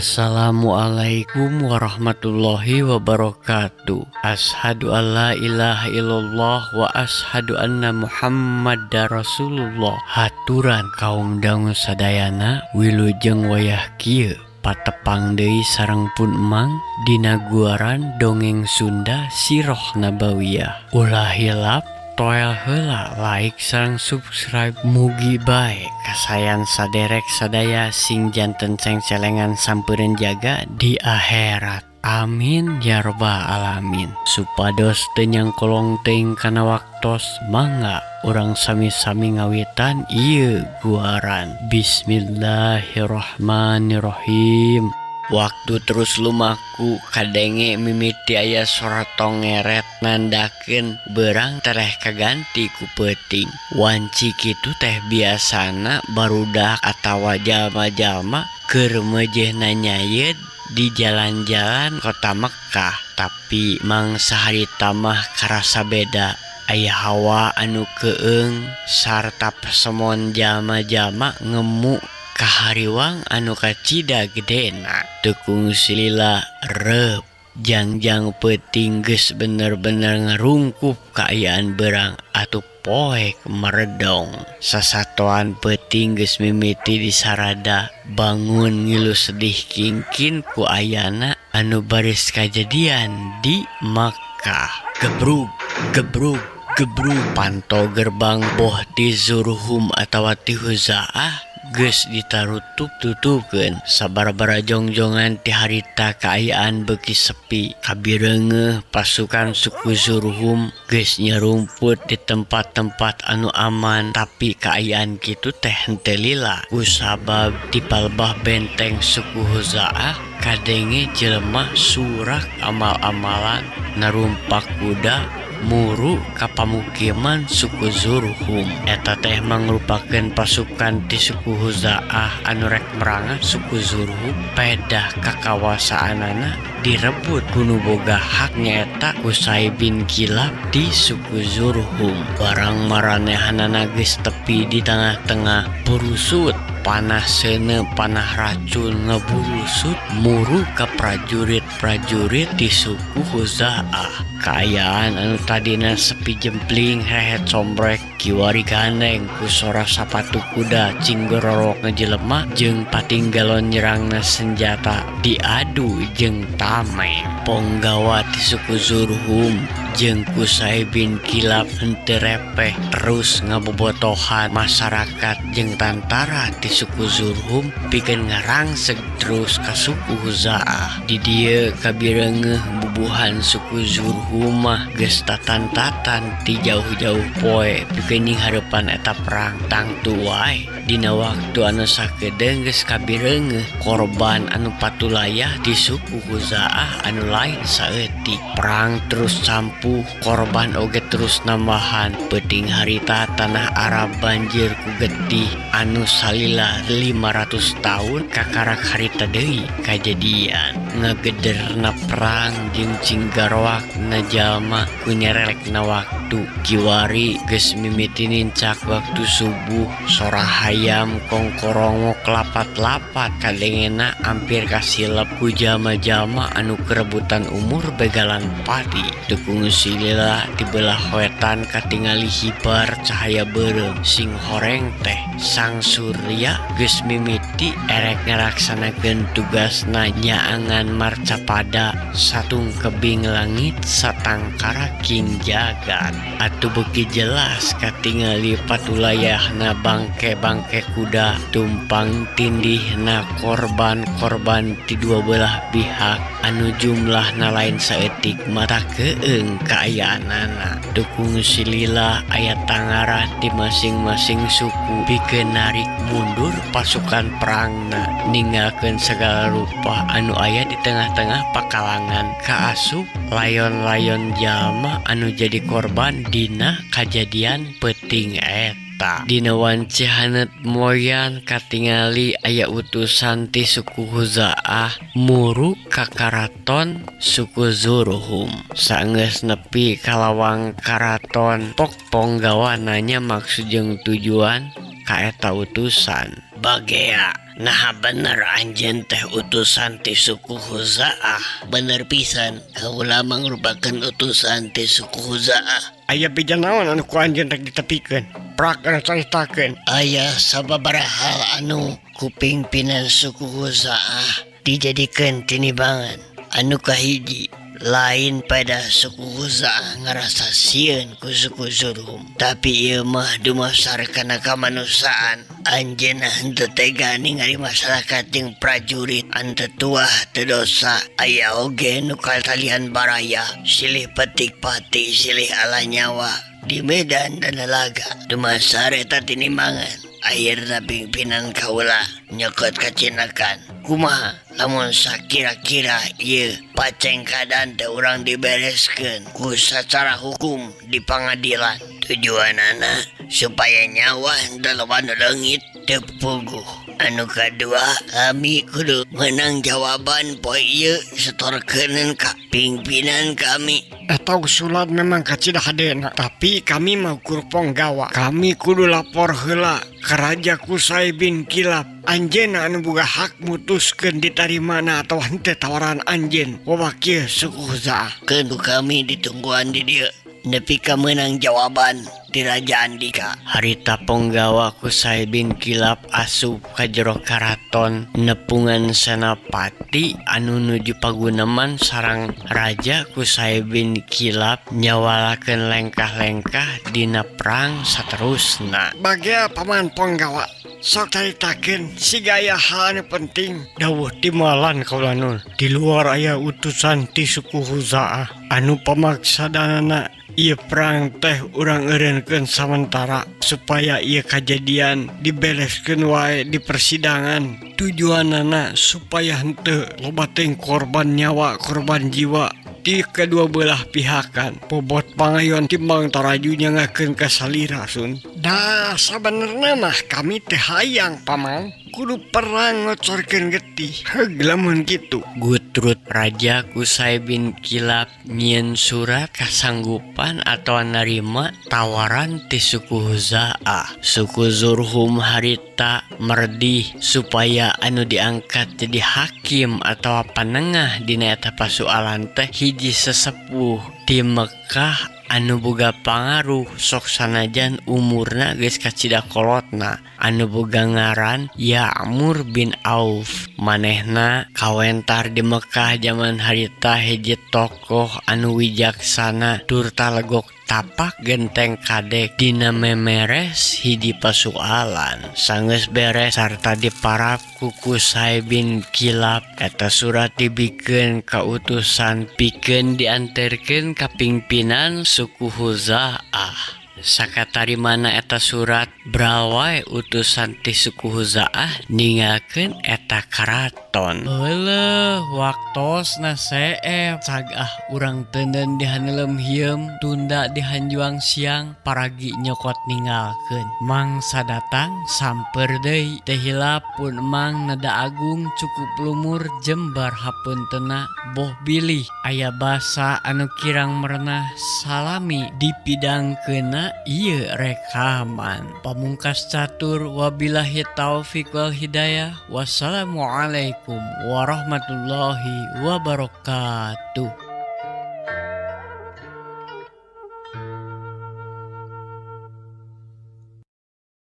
Assalamualaikum warahmatullahi wabarakatuh. Asyhadu alla ilaha illallah wa asyhadu anna Muhammadar Rasulullah. Haturan kaum dangu sadayana, wilujeng wayah kieu patepang deui sareng pun Emang dina guaran dongeng Sunda Siroh Nabawiyah. Ulah hilap toel heula like sareng subscribe, mugi bae kasayan saderek sadaya sing janten cengcelengan sampeureun jaga di akhirat. Amin ya robbal alamin. Supados teu nyangkolong teuing kana waktos, mangga urang sami-sami ngawitan ieu guaran. Bismillahirrahmanirrahim. Waktu terus lumaku, kadenge mimiti aya sora tongeret nandakeun beurang tereh kaganti ku peuting. Wanci kitu teh biasana barudak atawa jalma-jalma keur meujeuhna nyayed di jalan-jalan kota Mekkah. Tapi mangsa harita mah karasa beda. Aya hawa anu keung sarta pasemon jalma-jalma ngemu kahariwang anu kacida gedena. Teu kungsi lila reup jangjang peuting geus bener-bener ngarungkup kaayaan beurang atuh poek meredong. Sasatoan peuting geus mimiti disarada bangun ngilu sedih kingkin ku ayana anu baris kajadian di Makkah. Gebrug gebrug gebrug, panto gerbang boh ti Zurhum atawa ti Huzaah geus ditarutup-tutupkeun. Sababaraha jongjongan ti harita kaayaan beuki sepi. Kabireungeuh pasukan suku Zurhum geus nyarumput di tempat-tempat anu aman, tapi kaayaan kitu teh henteu lila kusabab di palebah benteng suku Huzaah kadenge jelema surak amal-amalan narumpak kuda muru ka pamukiman suku Zurhum. Eta teh mangrupakeun pasukan ti suku Huzaah anu rek merangan suku Zurhum pedah kakawasaanana direbut ku nu boga hak, nyaeta Qusai bin Kilab di suku Zurhum. Barang maranehanana geus tepi di tengah-tengah, burusut panah seuneu, panah racun ngeburusut muru ka prajurit-prajurit di suku Huzaah. Kaayaan anu tadina sepi jempling rehet sombrek kiwari gandeng ku sora sapatu kuda cinggororokna jelema jeung patinggalon nyerangna senjata diadu jeung tameng. Ponggawa ti suku Zurhum jeung Qusai bin Kilab henteu repeh terus ngabobotohan masyarakat jeung tantara ti suku Zurhum pikeun ngarangseg terus ka suku Huzaah. Di dieu kabireungeuh bubuhan suku Zurhum mah geus tatan-tatan ti jauh-jauh poe pikeun nyinghareupan eta perang. Tangtu wae dina waktu anu sakedeung geus kabireungeuh korban anu patulayah di suku Huzaah anu lain saeutik. Perang terus campuh, korban oge terus nambahan. Peuting harita tanah Arab banjir ku getih anu salila 500 tahun kakarak harita deui kajadian. Ngagederna perang jeung cinggaroakna jalma ku nyerelekna waktu kiwari geus mimiti nincak waktu subuh. Sora hayam kongkorongok lapat-lapat kadengena ampir kasilep ku jalma-jalma anu kerebutan umur begalan pati. Teu kungsi lila di belah wetan katingali hibar cahaya beureum sing horeng teh sang surya geus mimiti erek ngalaksanakeun tugasna nyaangan marcapada satung kebing langit satangkaraking jagat. Atuh beuki jelas katingali patulayahna bangke-bangke kuda tumpang tindihna korban-korban ti dua belah pihak anu jumlahna lain saeutik mata keung kaayaanana. Teu kungsi lila aya tangarah di masing-masing suku pikeun narik mundur pasukan perangna, ninggalkeun sagala rupa anu aya di tengah-tengah pakalangan kaasup layon-layon jalma anu jadi korban dina kajadian peuting eta. Dina wanci haneut moyan katingali aya utusan ti suku Huzaah muru ka karaton suku Zurhum. Saenggeus nepi ka lawang karaton, pok ponggawa nanya maksud jeung tujuan ka eta utusan. Bagea. Naha bener anjeun teh utusan ti suku Khuzaah? Bener pisan, kaula mangrupakeun utusan ti suku Khuzaah. Aya beja naon anu ku anjeun rek ditepikeun? Prak anu caritakeun. Aya sababaraha hal anu ku pingpinan suku Khuzaah dijadikeun tinibangan. Anu kahiji, lain pada suku Khuzaah ngarasa sieun ku suku Jurhum, tapi ieu mah dumasar kana kamanusiaan. Anjeunna henteu tega ningali masyarakat jeung prajurit anu teu tuah teu dosa, aya oge nu katalian baraya, silih petik pati, silih ala nyawa di medan dina laga. Dumasar eta tinimbangan, akhirna pimpinan kaula nyokot kacindakan. Kumaha lamun sakira-kira ieu pacengkadan teh urang dibereskeun ku sacara hukum di pangadilan? Tujuanana supaya nyawa henteu loba nu leungit teu puguh. Anu kadua, kami kudu menang jawaban poe ieu setorkeun ka pimpinan kami. Eta usulan memang kacida hadena, tapi kami mah ukur ponggawa. Kami kudu lapor heula ka Raja Kusai bin Kilab. Anjeunna anu boga hak mutuskeun ditarimana atau henteu tawaran anjeun wawakil suku Khuzaah. Keun kami ditungguan di dieu nepi ka meunang jawaban ti Raja Andika. Harita ponggawa Kusai bin Kilab asup ka jero karaton nepungan senapati anu nuju paguneman sareng Raja Kusai bin Kilab nyawalakeun lengkah-lengkah dina perang saterusna. Bagea paman ponggawa, sok caritakeun siga aya hal anu penting. Dawuh timalan kaula nun. Di luar aya utusan ti suku Khuzaah anu pamaksadanana ieu perang teh urang eureunkeun samentara supaya ieu kajadian dibereskeun wae di persidangan. Tujuanana supaya henteu loba teuing korban nyawa, korban jiwa di kedua belah pihakan. Bobot pangayon timbang taraju nyangakeun ka salira sun. Dah sabenerna mah kami teh hayang paman kudu perang ngocorkeun getih. Heug lamun kitu. Gutrut Raja Kusai bin Kilab nyieun surat kasanggupan atau narima tawaran ti suku Khuzaah. Suku Zurhum harita merdih supaya anu diangkat jadi hakim atau panengah dina eta pasualan teh hiji sesepuh di Mekah anu boga pangaruh sok sanajan umurna geus kacida kolotna, anu boga ngaran Ya'mur bin Auf. Manehna kawentar di Mekah zaman harita hiji tokoh anu wijaksana turta legok tapak genteng kadek dina memeres hiji pasualan. Sanggeus beres sarta diparap ku Kusai bin Kilab, eta surat dibikeun ka utusan pikeun dianterkeun ka pimpinan suku Khuzaah. Sakatarimana eta surat, bral wae utusan ti suku Khuzaah ninggalkeun eta karaton. Euleuh, waktosna seep. Cag ah urang teuneun di haneulem hieum, tunda di hanjuang siang, paragi nyokot ninggalkeun. Mangsa datang samper deui. Teu hilap pun emang nada agung cukup lumur jembar hapuntenna, boh bilih aya basa anu kirang merenah salami dipidangkeunna ieu rekaman. Pamungkas catur, wabillahi taufik wal hidayah. Wassalamualaikum warahmatullahi wabarakatuh.